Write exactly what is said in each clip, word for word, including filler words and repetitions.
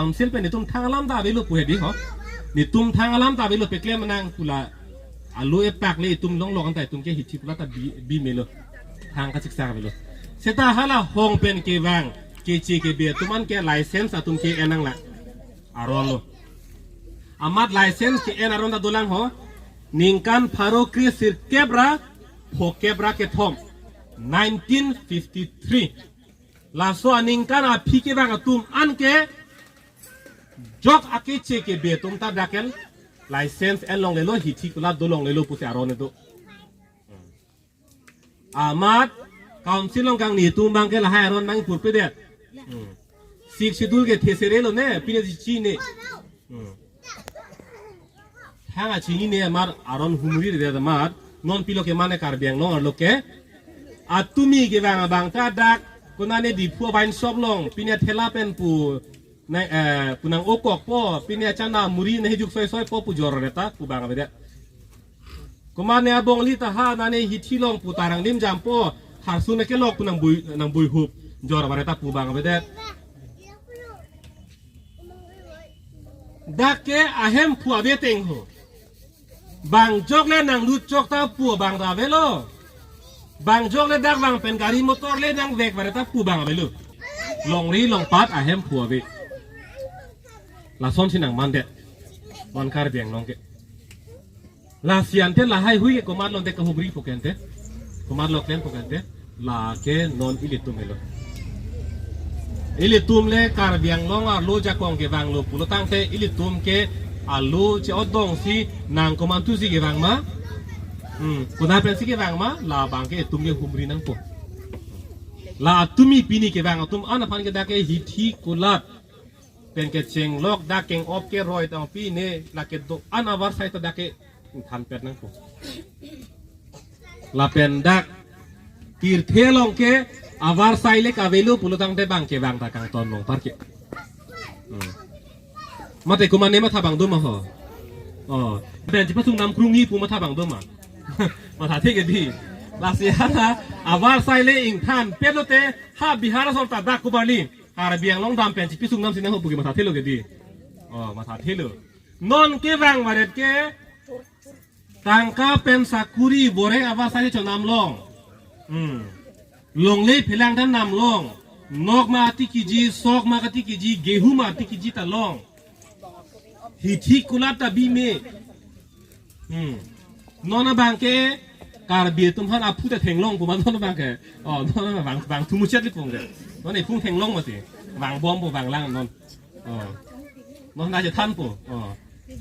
Council pen itum thang alam ta avelo pu hedi ho. Itum thang alam ta avelo, peklem nang pu la. Alo epak le itum longlok anta itum ke hithi kulat ta bi, bi melo. Thang kachiksak avelo. Seta hala hong pen kevang, keche kebe atum an ke license atum ke-en nang la. Aron lo. Amat license ke-en aron ta dolang ho. Ningkan pharo kre sirkep ra phokep ra kethom, nineteen fifty-three. Laso aningkan aphi kevang atum an ke jok akeche kebe atum ta dak ke license en longlelo, hithi kulat do longlelo pusi aron do. Amat council along kangni atum abang ke lahai aron abang purpedet. Hmm. Sixth Schedule ke thesere lo ne, pine di chini. Hmm. Thang achinine amar aron humri de amar, non pilo ke mane Karbi Anglong arlo ke. Atumi kevang abang ta dak, konane Diphu wine shop along, pine thela pen pu, na, eh, pu nang-okokpo, pine achana muri na hijuk soi soi po pu jor reta, pu abang avedet. Komatne abongli ta ha nane hithi along pu tarang lim jampo, harsun ke lok pu nang bui, nang bui hup, jor vareta pu abang avedet. Dak ke ahemphu ave teng ho. Bang jok le nanglut chok ta pu abang ta avelo. Bang jok le dak vang pen gari motor le nangvek vareta pu abang avelo. Longri longpat ahemphu ave. Lasonsi nang mandet. Non Karbi Anglong ke. Lasi ante lahai hui ke komatlo ante kahumri pu ke ante. Komatlo klem pu ke ante. La ke non ilitum helo. Ilitum le Karbi Anglong arlo ajakong kevang lo pulo tangte ilitum ke alo che-odong si nang komantu si kevang ma. Hmm, kona pensi kevang ma, labang ke itum ke humri nangpo. La atumi pini kevang atum an aphan ke dak ke hithi kulat pen kecheng lok dak keng-op keroi tang pine lake do-an avarsai ta dak ke ingthan pet nangpo. Lapen dak tirthe along ke avarsai le kavelo pulo tangte bang kevang ta kangton long par ke. Hmm. Mate komatne matha abang do ma ho. Oh, pen chipasung nam krung ni pu matha abang do ma. Mathathe ke di. Lasi hala avarsai le ingthan pet lote ha Bihar asor ta dak kubarli Karbi Anglong dam pen chipisung nam si nang ho pu ke mathathelo ke di. Oh, mathathelo. Non kevang varet ke tangka pen sakuri boreng avarsai chonam long. Hmm. Longle phelang dam nam long. Nok ma ati kiji, sok ma ati kiji, gehu ma ati kiji ta long. Hithi kulat ta bi me. Hmm. Non abang ke Karbi atum aphan aphu ta theklong pu ma non abang ke. Oh, non abang, bang thumuchet li pung ke. Non iphung theklong mati. Bang bom pu bang lang non. Oh. Non na je than pu. Oh.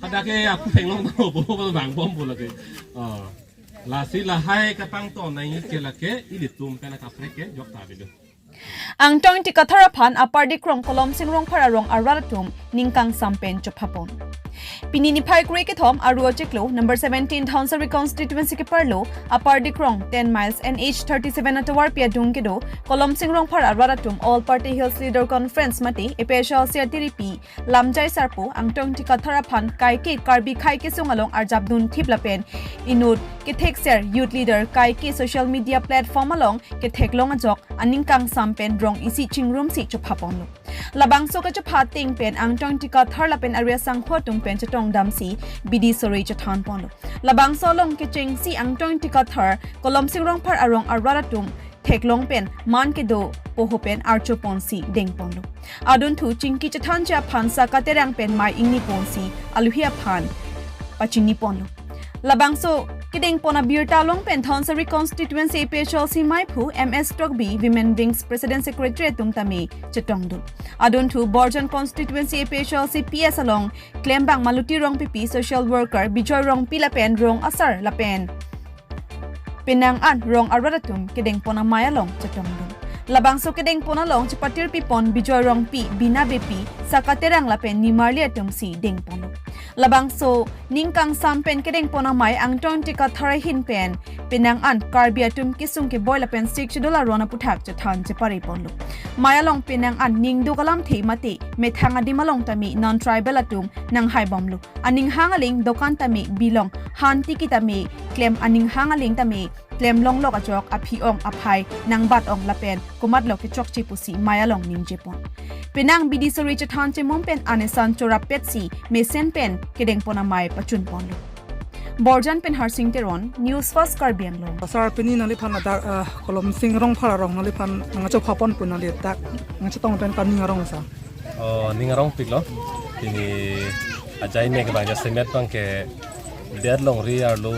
Hadak ke aphu theklong pu pu bang bom pu lake. Oh. Lasi lahai kapangton nangji ke lake ilitum pen kaprek ke jok ta avelo. Angtong Ingti Kathar aphan Upper Dikrong Kolomsing Rongphar arong arat atum ningkangsam pen chophapon. Pini niphai kre kethom Aru achiklo number seventeen Dhansiri constituency keparlo Upper Dikrong ten miles N H thirty-seven atovarpi adung kedo Kolomsing Rongphar arat atum All Party Hills Leader Conference mate A P H L C atiripi Lamjai Sarpo Angtong Ingti Kathar aphan kaike Karbi khei kesung along arjapdun thip lapen inut kethekser youth leader kaike social media platform along ketheklong ajok aningkangsam pen rong isi chingrumsi chophaponlo. Labangso kachopha ateng pen Angtong Ingti Kathar lapen ari asangho atum pen chetongdamsi bidi sore chethanponlo. Labangso along kechengsi Angtong Ingti Kathar Kolomsing Rongphar arong arat atum theklong pen man kedo poho pen archoponsi dengponlo. Adunthu chingki chethanji aphan Saka Terang pen mei ingniponsi aluhi aphan pachiniponlo. Labangso kedengpon abirta along pen Dhansiri constituency A P H L C meiphu M S Tokbi, Women Wings President Secretary atum tame chetongdun. Adunthu Borjan constituency A P H L C P S along klembang Maluti Rongpipi, social worker Bijoy Rongpi lapen rong asar lapen penang an rong arat atum kedengpon amei along chetongdun. Labangso kedengpon along chepatirpipon Bijoy Rongpi, Bina Beypi, Saka Terang lapen nimarli atumsi dengponlo. Labangso ningkangsam pen kedengpon amei Angtong Ingti Kathar ahin pen penang an Karbi atum kesung keboi lapen Sixth Schedule aron aputhak chethan chepareponlo. Mei along penang an ningduk alamthe mate methang adim along tame non-tribal atum nanghaibomlo. Aning hang aling dokan tame bilong, han tiki tame klem, aning hang aling tame klemlonglok ajok aphi ong aphai nangbat ong lapen komatlo kechokche pusi mei along ningjepon. Penang bidi suri chethan chemum pen anesan chorap petsi mesen pen kedengpon amei pachunponlo. Borjan pen Harsing Teron, News First Karbi Anglong. Sir, pini nangliphan ladak, ah, Kolomsing Rongphar arong nangliphan nangchophaponpo, nangli dak nangchetong pen kaning arong, sir? Oh, ning arongpiklo. Pini ajai mek abang jasemet abangke det longri arlo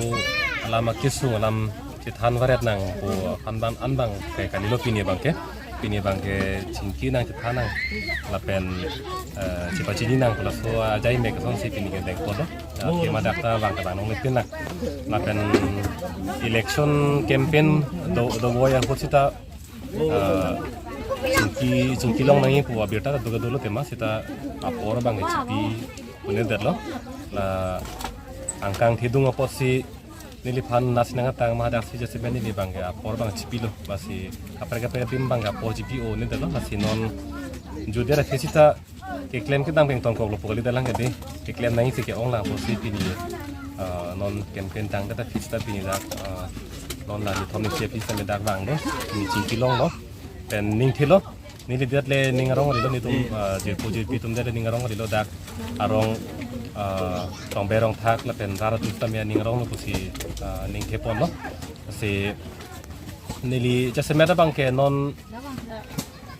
alam akesung alam chethan varet nangpo aphan abang an abangke kalilo pini abangke. Pini abangke chingki nangchethan nang lapen, eh, chepachini nangpo, laso ajai mek asonsi pini kedengponlo. Ah, kema dak ta abangke abang nongle pin nang. Lapen election campaign do, doboi ahut seta, ah, chingki, chingki long nangji pu abirta ta do kedo lo tema, seta apor abangke chipi un-edetlo. La angkang thedung apotsi neliphan nasi nangketang ma daksi jasemet neli abangke apor abang chipilo. Lasi kaprek kaprek adim abangke apor chipi un-edetlo. Lasi non juder aphisi ta keklem kedam kengtong koklo pu kalidet lang ke dei. Keklem nangji si ke-ong lang apotsi pini, ah, non campaign tangdet aphisi ta pini dak, ah, non la nithom isi aphisi ta me dak vanglo. Pini chingki longlo. Pen ning thelo. Neli det le ning arong kalilo, netum, ah, jirpo jirpi atum det le ning arong kalilo, dak arong, ah, tongbe rongthak lapen rat atum sitame ning aronglo pusi, ah, ning theponlo. Si neli jasemet abangke non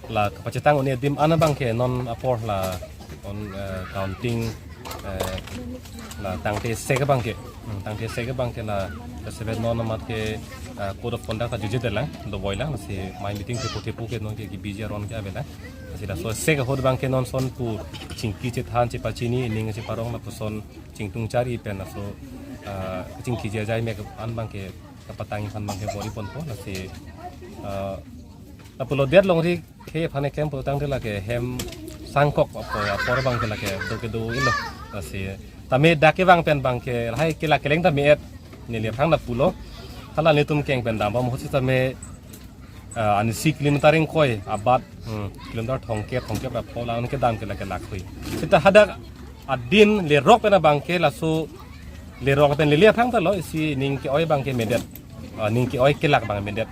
la kapachethang un-e adim an abangke non apor la non, eh, counting, eh, la tangte sek abangke, hmm, tangte sek abangke la jasemet non amat ke, eh, code of conduct ta jujedet lang, doboi lang, si mei meeting thepo thepo ke non ke kebiji aron ke avelang. Si laso sek ahut abangke non sonpu chingki chethan chepachini, ning cheparong lapuson chingtung chari pen laso, eh, chingkiji ajai mek an abangke kapatangji aphan abangke bor-iponpo, lasi, eh, lapulo det longri khei aphan eklem pulotangte lake hem sangkok apor, apor abangke lake do kedo-ilo. Lasi tame dak kevang pen abangke lahai kelak keleng ta me-et, neli aphrang ta pulo. Hala netum keng pen dambom ahut sitame, ah, anisi kilometer ingkoi abat, hmm, kilometer thomkep, thomkep ra pho lang kedam ke lake lakhui. Seta hadak adin lerok pen abangke laso lerok pen lele aphrang ta lo, isi ning ke-oi abangke medet. Ah, ning ke-oi kelak abang medet.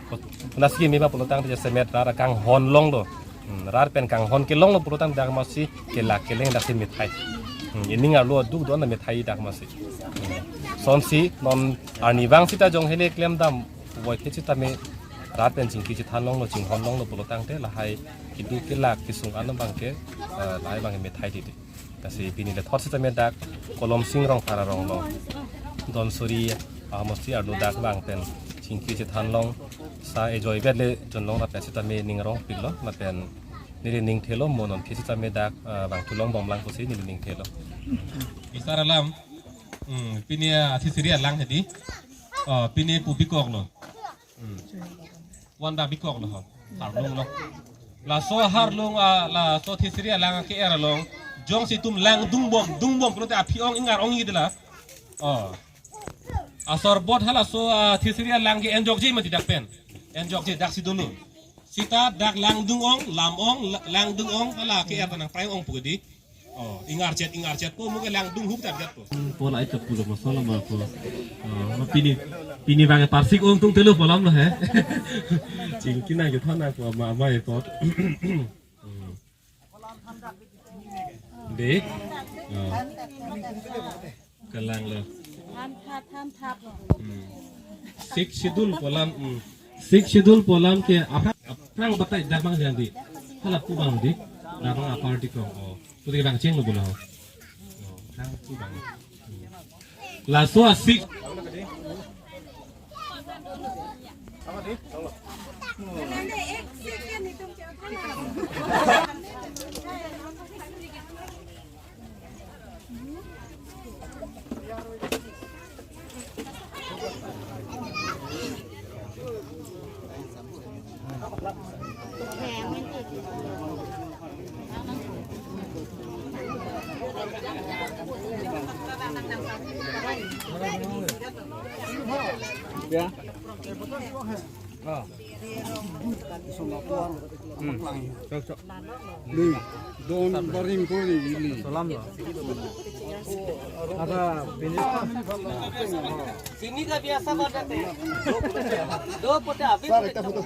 Nasi me ba pulotangte jasemet rat kanghon longlo. Hmm, rat pen kanghon kelonglo pulotang dak masi kelak keleng daksi methai. Hmm, ining arlo aduk do-an methai dak masi. Hmm. Sonsi non arnivang seta jong hele klemdam voi ke sitame rat pen chingki chethan longlo, chinghon longlo pulotangte lahai keduk kelak kesung an abangke, eh, lahai abangke methai titi. Lasi pini le thot sitame dak Kolomsing Rongphar arong along don suri ahamosti arlo dak vang pen chingki chethan long, sa ejoi vet le jonlong lapen sitame ning arongpiklo lapen neli ning thelo mo non ke sitame dak, ah, vangthu longbom lang pusi neli ning thelo. Bisar alam, hmm, pini, ah, athisiri alang hedi. Oh, pini pu bikoklo. Hmm. Wan da bikoklo ho. Harlung lo. Laso harlung, ah, laso athisiri alang ke-er along. Jongsi itum langdungbom, dungbom pulote aphi ong ingar ong-i de la. Oh. Asor bot halaso, ah, athisiri alang ke enjokji mati dak pen. Enjokji daksi dolo. Seta dak langdung ong, lam ong, la-, langdung ong, hala ke-er ta nangprang ong pu ke dei. Oh, ingarchet, ingarchetpo, mo ke langdung huk ta biatpo. Pola ita pulo masalah ma ko. Oh, ma pini, pini abang parsik ong tung telo pu alamlo he. Chingki nangchethan nangpo ama amei apot. Hmm. Dei. Oh. Kalanglo. Than thap, than thap lo. Hmm. Sixth Schedule pu alam, hmm. Sixth Schedule pu alam ke aphrang, aphrang batai dak abang jang dei. Hala pu abang dei. Dak abang aparty kong. Oh. Pu dei abang chenglo pulo. Oh, aphrang pu abang. Hmm. Laso a-sixth. Ya. Ah. Hmm. Sok, sok. Ni, don baring ko ni ili. Salam lo. Ada bini. Sini ka biasa banget. Do pote habis. Sir, ekta photo.